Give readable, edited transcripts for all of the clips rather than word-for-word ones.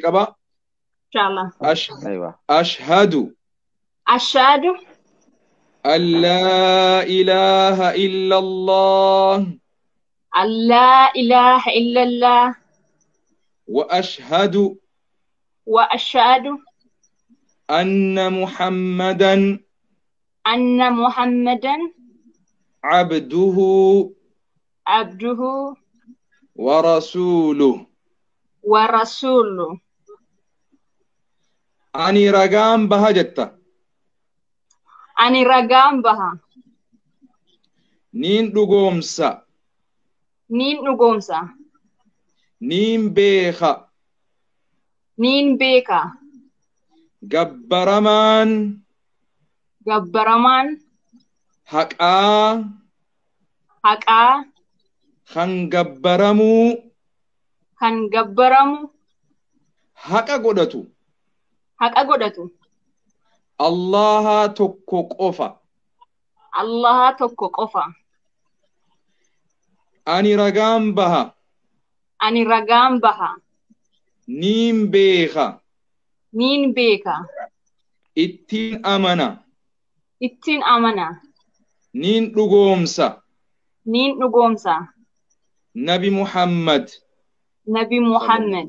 qaba. Inshallah. Aywa. Ashhadu. Ashhadu. An laa ilaaha illallah. An laa ilaaha illallah. Wa ashhadu. Wa ashhadu. Anna Muhammadan. Anna Muhammadan. Abduhu. Abduhu. Wa rasuluhu. Wa rasuluhu. Ani ragaan baha jetta. Ani ragaan baha. Niin dhugoomsa. Niin dhugoomsa. Niin beeka. Niin beeka. Gabbaramaan. Gabbaramaan. Haqaa. Haqaa. Kan gabbaramuu. Kan gabbaramu. Haqa godhatu. Haqa godhatu. Allaha tokko qofa. Allaha tokko qofa. Ani ragaan baha. Ani ragaan baha. Niin beeka. Niin beeka. Ittiin amana. Ittiin amana. Niin dhugoomsa. Niin dhugoomsa. Nabi Muhammad. Nabi Muhammad.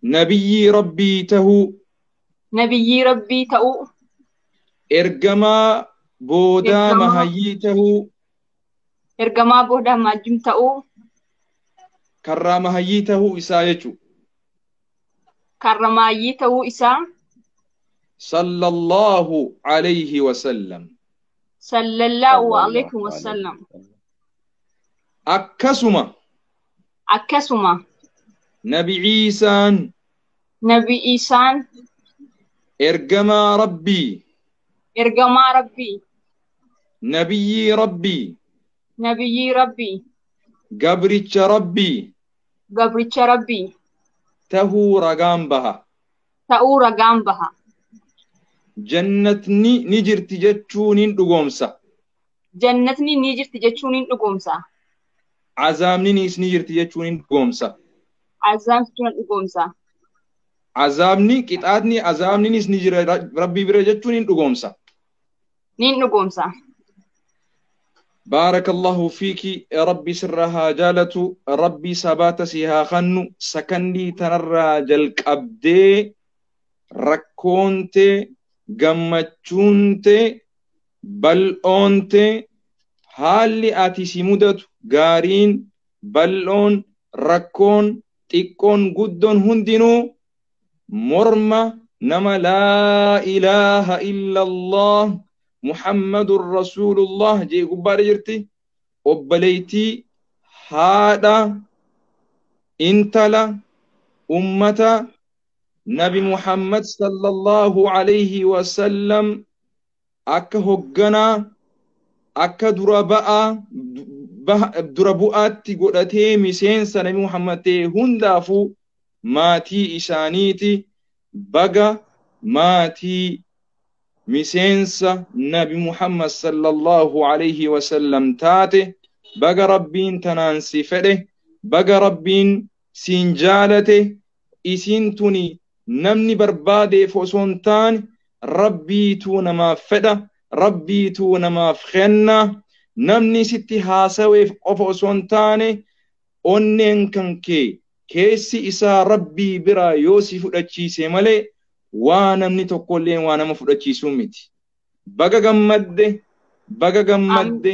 Nabiyyii Rabbii tahuu. Nabiyyii Rabbii ta'uu. Ergamaa boodaa mahayyii tahuu. Ergamaa boodaa maajjum ta'uu. Karraa mahayyii tahuu isaa jechuu. Karra maayyii ta'uu isaa. Sallallahu alayhi wa sallam. Sallallahu alayhi wa sallam. Akkasuma. Akkasuma. Nabi Iisaan. Nabi Iisaan. Ergamaa Rabbii. Ergamaa Rabbii. Nabiyyii Rabbii. Nabiyyii Rabbii. Gabricha Rabbii. Gabricha Rabbii. Tahuu ragaan baha. Ta'uu ragaan baha. Jannatni ni jirti jechuun hin dhugoomsa. Jannatni ni jirti jechuun hin dhugoomsa. Azaabninis ni jirti jechuun hin dhugoomsa. Azaabni ni dhugoomsa. Azaabni qixaatni azaabninis ni jira Rabbii bira jechuun hin dhugoomsa. Ni dhugoomsa. Baarakallahu fiiki Rabbi sirra haa jaalatu Rabbi sabaata si haa kennu sakandii tanarraa jalqabdee rakkoonte gammachuunte bal'oonte haalli ati si mudatu gaariin bal'oon rakkoon xiqqoon guddoon hundinuu morma nama laa ilaaha illallah Muhammadur Rasulullah jee gubbaadha jirti. Obboleettii haadha intala ummata Nabi Muhammad sallallahu alayhi wasallam akka hogganaa akka dura bu'aatti godhatee miseensa Nabi Muhammad ta'e hundaafuu maatii isaaniiti. Baga maatii miseensa Nabi Muhammad sallallahu alayhi wasallam taate baga Rabbiin tanaan si fedhe baga Rabbiin siin jaalate isiin tuni namni barbaadeef osoo hin taane Rabbiituu namaaf fedha Rabbiituu namaaf kenna namni sitti haasaweef qofa osoo hin taane onneen kan kee keessi isaa Rabbii biraa yoo si fudhachiise malee waa namni tokkollee waa nama fudhachiisuu miti. Baga gammadde, baga gammadde,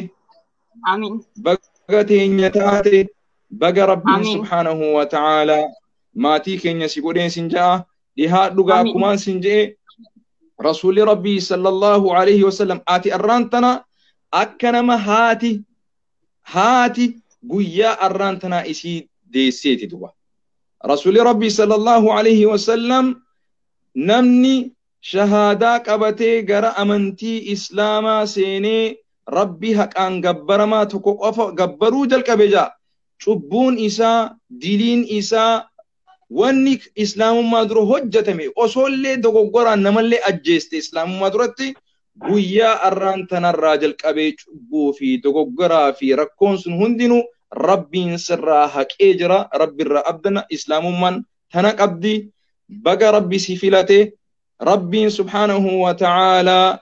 Amiin. Baga teenya taate, baga Rabbiin subhaanahu wa ta'aalaa maatii keenya si godheen sin ja'a, dhihaadhu gaa akkumaan sin je'e Rasuulli Rabbii sallallahu alayhi wa sallam ati arraan tana akka nama haati guyyaa arraan tanaa isii deesseeti duba. Rasuulli Rabbii sallallahu alayhi wa sallam namni shahaadaa qabatee gara amantii Islaamaa seenee Rabbi haqaan gabbaramaa tokko qofa gabbaruu jalqabe ja'a. Cubbuun isaa, diliin isaa, wanni Islaamummaa dura hojjetame osoollee dogoggoraan namallee ajjeeste Islaamummaa duratti guyyaa arraan tanarraa jalqabee cubbuu fi dogoggoraa fi rakkoon sun hundinuu Rabbiin sirraa haqee jira. Rabbirraa abdana Islaamummaan Tana qabdi baga Rabbi si filate. Rabbiin subhaanahu wa ta'aalaa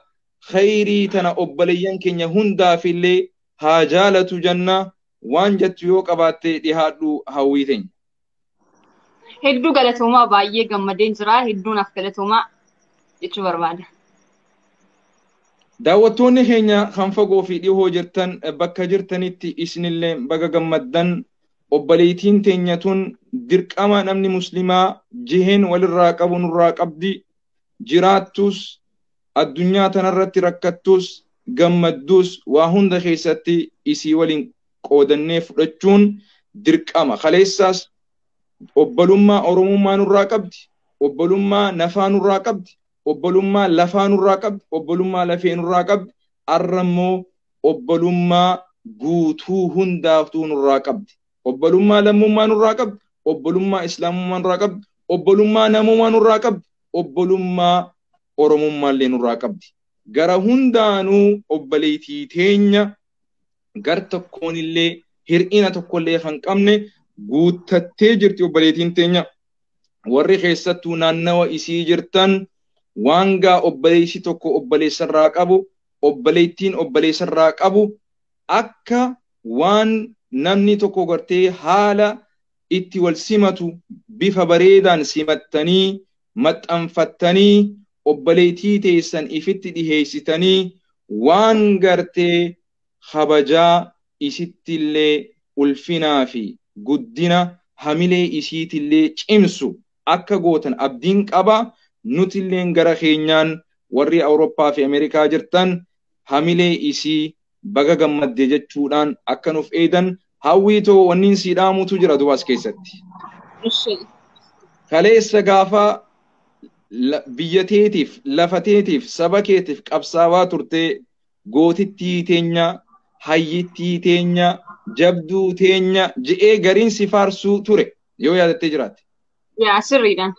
khayrii tana obboleeyyan keenya hundaafillee haa jaalatu janna. Waan jettu yoo qabaatte dhihaadhu hawwii teenya. Hedduu galatoomaa, baay'ee gammadeen jira. Hedduu naaf galatoomaa jechuu barbaada. Daawwattoonni keenya kan fagoo fi dhihoo jirtan bakka jirtanitti isinillee baga gammaddan. Obboleettiin teenya tun dirqama namni muslimaa jiheen walirraa qabu nurraa qabdi. Jiraattus addunyaa tanarratti rakkattus gammaddus waa hunda keessatti isii waliin qoodannee fudhachuun dirqama. Kaleessaas obbolummaa Oromummaa nurraa qabdi. Obbolummaa nafaa nurraa qabdi. Obbolummaa lafaa nurraa qabdi. Obbolummaa lafee nurraa qabdi. Arra immoo obbolummaa guutuu hundaaftuu nurraa qabdi. Obbolummaa lammummaa nurraa qabdi. Obbolummaa islaamummaa nurraa qabdi. Obbolummaa namummaa nurraa qabdi. Obbolummaa Oromummaallee nurraa qabdi. Gara hundaanuu obboleettii teenya gar tokkoonillee hir'ina tokkollee kan qabne guuttattee jirti obboleettiin teenya. Warri keessattuu naannawa isii jirtan waan gaa obboleessi tokko obboleessarraa qabu, obboleettiin obboleessarraa qabu akka waan namni tokko gartee haala itti wal simatu bifa bareedaan simattanii maxxanfattanii obboleettii teessan ifitti dhiheessitanii waan gartee kabajaa isittillee ulfinaa fi guddina hamilee isiitillee cimsu akka gootan abdiin qaba. Nutilleen gara keenyaan warri Awurooppaa fi Ameerikaa jirtan hamilee isii baga gammadde jechuudhaan akka nuuf eedan hawwiitoo wanniin sii dhaamutu jira dubaas keessatti. Kaleessa gaafa biyya teetiif, lafa teetiif, saba keetiif qabsaawaa turtee gootittii teenya, hayyittii teenya, jabduu teenya je'ee gariin si faarsuu ture yoo yaadattee jiraatte. Yaa sirriidha.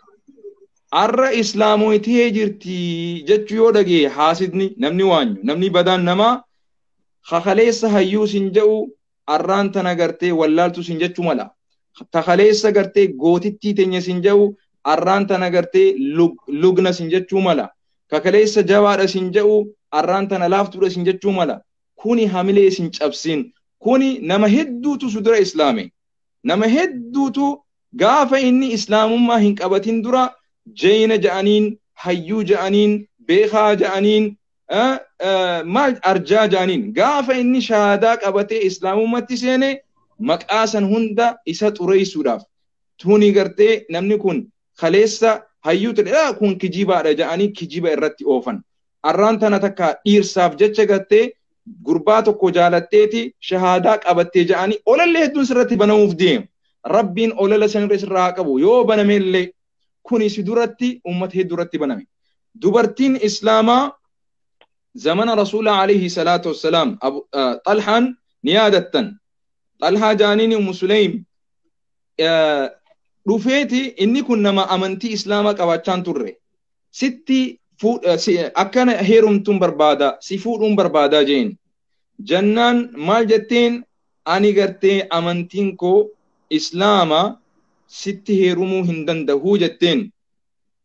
Arra islaamoyitee jirti jechuu yoo dhagee haasidni namni waanyu namni badaan namaa kakaleessa hayyuu sin jedhu arraan tana gartee wallaaltu sin jechuu mala. Takaleessa gartee gootittii teenya sin jedhu arraan tana gartee lugna sin jechuu mala. Kakaleessa jabaadha sin jedhu arraan tana laaftuudha sin jechuu mala. Kuni hamilee sin cabsin. Kuni nama hedduutu su dura islaame. Nama hedduutu gaafa inni islaamummaa hin qabatin dura jeyna ja'aniin, hayyuu ja'aniin, beekaa ja'aniin, maal arjaa ja'aniin gaafa inni shahaadaa qabatee islaamummaatti seene maqaa san hunda isa xureessuudhaaf tuni gartee namni kun kaleessa hayyuu ture kun kijibaadha ja'anii kijiba irratti oofan. Arraan tana takka dhiirsaaf jecha gartee gurbaa tokko jaalatteeti shahaadaa qabattee ja'anii olallee hedduun sirratti banamuuf deemu. Rabbiin olala sanirra sirraa haa qabu yoo banamellee kuni si duratti uummata hedduu irratti baname. Dubartiin islaamaa zamana rasuula alayhi salaatu wassalaam Xalhaan ni yaadattan. Xalhaa jaaniin Ummu Suleym dhufeeti inni kun nama amantii islaamaa qabaachaan turre. Sitti akkana heerumtuun barbaada si fuudhuun barbaadaa jeen. Jannaan maal jetteen ani gartee amantiin koo islaama sitti heerumuu hin danda'uu jetteen.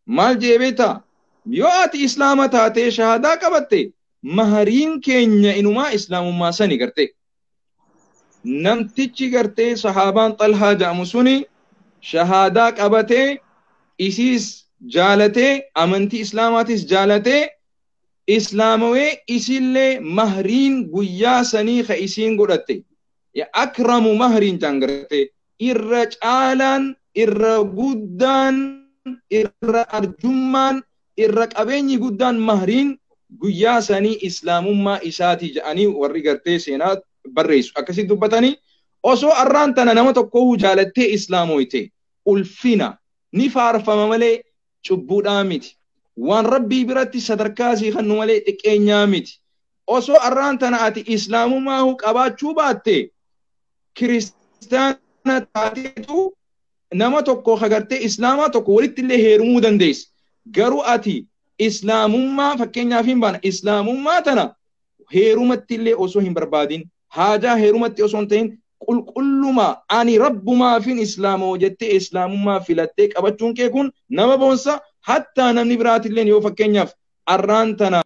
Maal jee beektaa? Yoo ati islaama taatee shahaadaa qabatte mahariin keenya inumaa islaamummaa sani gartee. Namtichi gartee sahaabaan Xalhaa jedhamu suni shahaadaa qabatee isiis jaalatee amantii islaamaatis jaalatee islaamawee isillee mahriin guyyaa sanii ka isiin godhatte. Akramu mahriin jaan gartee irra caalaan irra guddaan irra arjummaan irra qabeenyi guddaan mahriin guyyaa sanii islaamummaa isaatii jedhanii warri gartee seenaa barreessu akkasitti dubbatanii osoo arraan tana nama tokkoo jaalattee islaamoyte ulfina ni faarfama malee cubbuudhaa miti. Waan rabbii biratti sadarkaa sii kennu malee xiqqeenyaa miti. Osoo arraan tana ati islaamummaa qabaachuu baatte kiristaana taateetu nama tokko agartee islaamaa tokko walitti illee heerumuu dandeessa. Garuu ati islaamummaa fakkeenyaaf hin baana islaamummaa tana heerumatti illee osoo hin barbaadin haajaa heerumatti osoo hin ta'in Qulqulluma ani rabbumaafin islaamoo jettee islaamummaa filattee qabachuun kee kun nama boonsa. Hattaa namni biraatilleen yoo fakkeenyaaf arraan tana